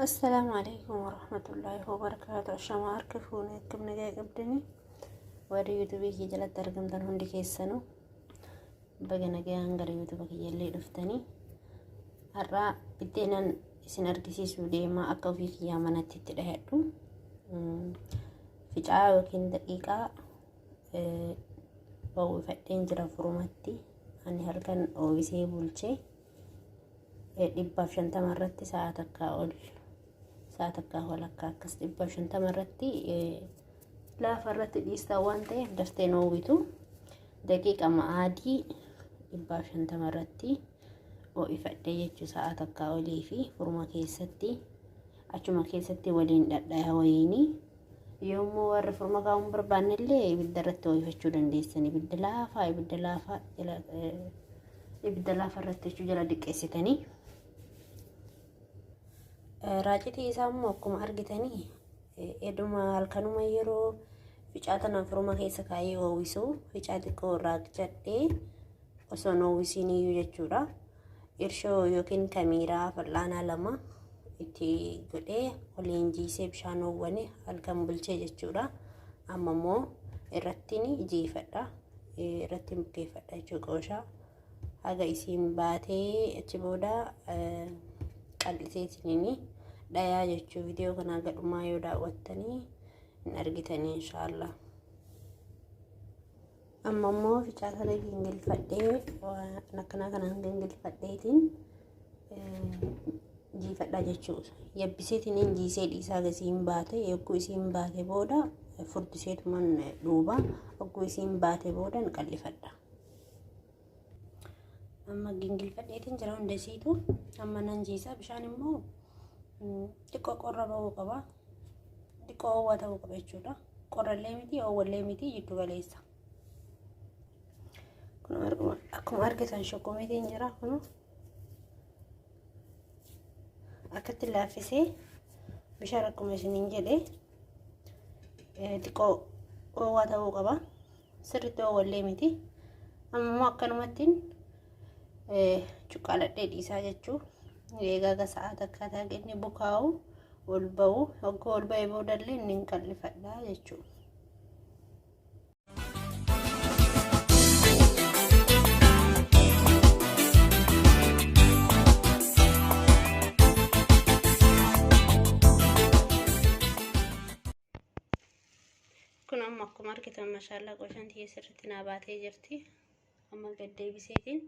Assalaamu alaikum warahmatullaahi wabarakaatu. Ashamaa harka fuunee akkam nagaa qabdanii warri yuutuubii kiyya jalatti argamtan hundi keessanuu baga nagaan gara yuutuuba kiyyallee dhuftanii har'aa biddeenan isin argisiisuu deemaa akka ofii kiyyaa manatti itti dhahadhu ficaa yookiin daqiiqaa oowwifadheen jira furumatti ani halkan oowwisee bulchee 150 irratti sa'a takkaa ol sa'a takkaa walakkaa akkas 150 irratti laafa irratti dhiistaa waan ta'eef dafteen oowwitu daqiiqa ma'aadii 150 irratti oo'ifadhe jechuu sa'a takkaa olii fi furuma keessatti achuma keessatti waliin dhadhaya wayiinii yommuu warri furma kaa'uun barbaanne illee ibidda irratti oo'ifachuu dandeessan ibidda laafaa ibidda laafaa ibidda laafaa irratti jechuu jala diqqeessitanii. Raacitii isaa immoo akkuma argitanii eduma halkanuma yeroo ficaa tana furma keessa kaa'ee oowisu ficaa xiqqoo irraa jadhee osoo hin oowwisiin iyyuu jechuudha. Irshoo yookiin kamiiraa fal'aanaa lama itti godhee waliin jiisee bishaan oowwane halkan bulchee jechuudha. Amma immoo irrattiin jiifadha. Irrattiin bukeeffadha jechuudha qooshaa. Haga isiin baatee achi booda qal'isee isiniin dhayaa jechuu viidiyoo kana haga dhumaa yoo daawwattanii hin argitanii inshaallah. Amma immoo ficaa kana gingilfadhee waan akkanaa kanaan gingilfadheetiin jiifadha jechuudha. Yabbiseetiin hin jiisee dhiisaa gasiin baate yogguu isiin baate booda furdiseetuman dhuuba yogguu isiin baate booda qal'ifadha. Amma gingilfadheetiin jira hunda isiitu amma nan jiisa bishaan immoo xiqqoo qorra ba'uu qaba. Xiqqoo oowwaa ta'uu qaba jechuudha. Qorrallee miti oowwallee miti jiddu galeessa. Kun akkuma argitan shukkumeetiin jira kun akkatti laaffisee bishaan akkuma isiniin jedhe xiqqoo oowwaa ta'uu qaba. Sirriitti oowwallee miti. Amma immoo akkanumattiin cuqqaaladhee dhiisaa jechuu. Eegaa ga sa'aa takkaa ta'a inni bukaa'u ol ba'u hogguu ol ba'e boodallee inni hin qal'ifadha jechuudha. Kun amma akkuma argitan mashaallaa qoshaan tiyya sirriitti naa baatee jirti. Amma gad deebiseetiin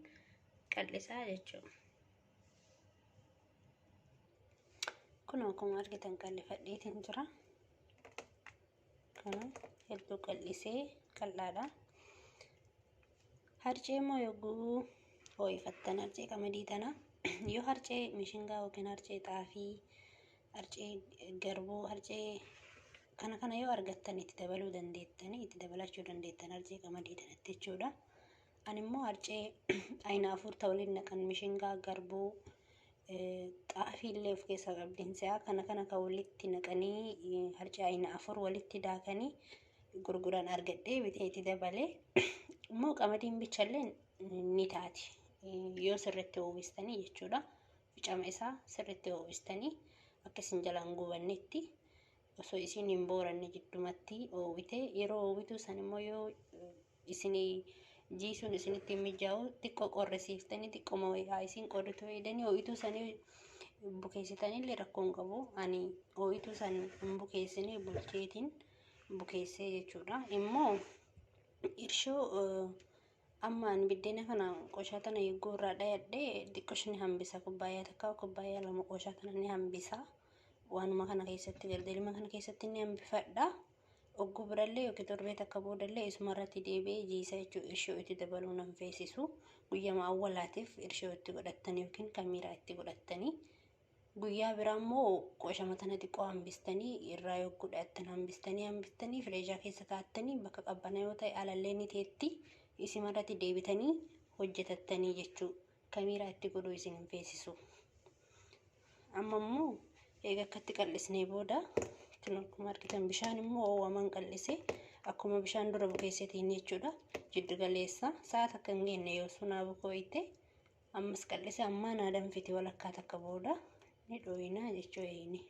qal'isaa jechuudha. Kun akkuma argitan qal'ifadheetiin jira. Kana hedduu qal'isee qal'aadha. Harcee immoo yogguu hoo'ifattan harcee qamadii tana yoo harcee mishingaa yookiin harcee xaafii, harcee garbuu, harcee kana kana yoo argattan itti dabaluu dandeettanii itti dabalachuu dandeettan harcee qamadii tanatti jechuudha. Ani immoo harcee ayina afur ta waliin naqan mishingaa, garbuu, xaafii illee of keessaa qabdiin se'a. Kana kana kan walitti naqanii harcee ayina afur walitti daakanii gurguran argadhee bitee itti dabale. Immoo qamadiin bichallee ni taati. Yoo sirriitti oowwistanii jechuudha. Ficama isaa sirriitti oowwistanii akka isin jalaan gubannetti osoo isin hin booranne jiddumatti oowwite yeroo oowwitu san immoo yoo isinii jiisuun isinitti hin mijaa'u xiqqoo qorrisiiftanii xiqqoma haa isin qorritu eedanii ho'ituu sanii bukeessitanillee rakkoo hin qabu ani ho'ituu san hin bukeessine bulcheetiin bukeessee jechuudha immoo irshoo amma ani biddeena kana qoshaa tana yogguu irraa dhayadhe xiqqosh ni hambisa kubbaayyaa takka kubbaayyaa lama qoshaa tana ni hambisa waanuma kana keessatti galdeelima kana keessatti ni hambifadha. Ogguu birallee yookiin torbee takka boodallee isuma irratti deebi'ee jiisa jechuun irshoo itti dabaluu nan feesisu. Guyyama awwalaatiif irshoo itti godhattanii yookiin kamiiraa itti godhattanii. Guyyaa biraa immoo qoshama tana xiqqoo hambistanii irraa yogguu dhayattan hambistanii hambistanii fireeshaa keessa kaa'attanii bakka qabbana yoo ta'e alallee ni teetti isuma irratti deebitanii hojjetattanii jechuu kamiiraa itti godhuu isin hin feesisu. Amma immoo eega akkatti qal'isnee booda kun akkuma argitan bishaan immoo oowwamaan qal'ise akkuma bishaan dura bukeesseetiin jechuudha. Jiddu galeessa sa'a takka hin geenne yoo sunaa bukooyte ammas qal'ise ammaa naa danfiti walakkaa takka booda Ni dhooyinaa jechuu eeyini.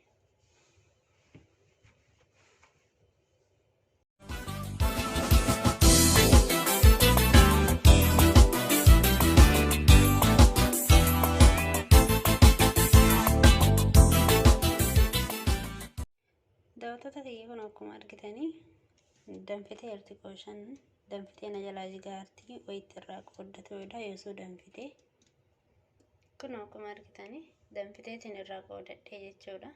Daawwattoota kiyya kun akkuma argitanii danfitee jirti qooshan danfitee na jalaa jigaarti wayitti irraa qooddatuudha yoosuu danfitee kun akkuma argitanii danfiteetiin irraa qoodadhee jechuudha.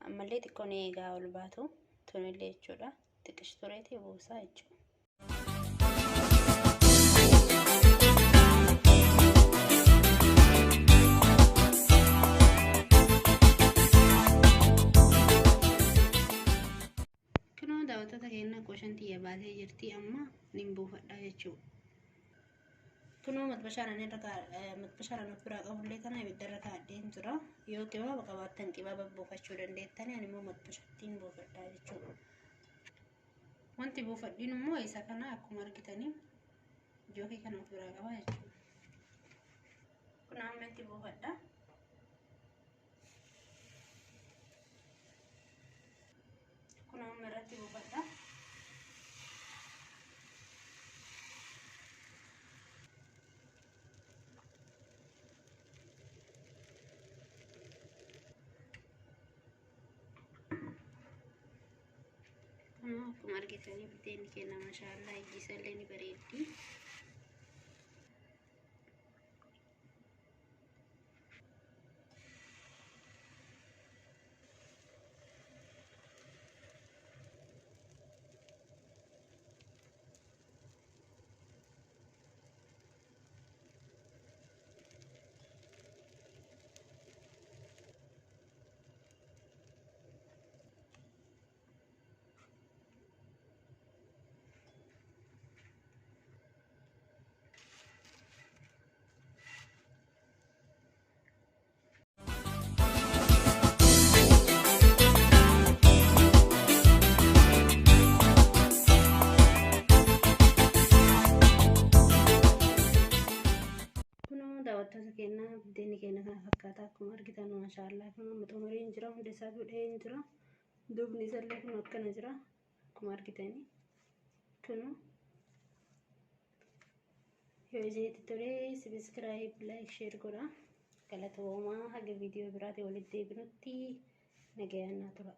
Ammallee xiqqoo ni eegaa ol baatu tunillee jechuudha xiqqish tureetii buusaa jechuudha. Kunoo daawwattoota keenya qooshan tiyya baatee jirti amma nin buufadha jechuudha. Kunoo matbashaan ani irra matbashaan ani of biraa qabullee kana ibidda irra kaa'adheen jira. Yoo qibaaba qabaattan qibaaba buufachuu dandeettani ani immoo matbashattiin buufadha jechuudha. Wanti buufadhiin immoo isa kana akkuma argitanii jookii kana of biraa qaba jechuudha. Kun amma itti buufadha. Kun amma irratti buufadha. Kun akkuma argitanii buddeenni keenya maashaallaa ijji isaallee ni bareeddi. Kunoo daawwattoota keenya buddeenni keenya kana fakkaata akkuma argitan maashaallaa kun amma xumuree hin jira hundi isaa duudhee hin jira duubni isallee kun akkana jira akkuma argitanii kunoo yoo isinitti tole subscribe like share godha galatoomaa haga viidiyoo biraatiin walitti deebinutti nagayaan naa tura.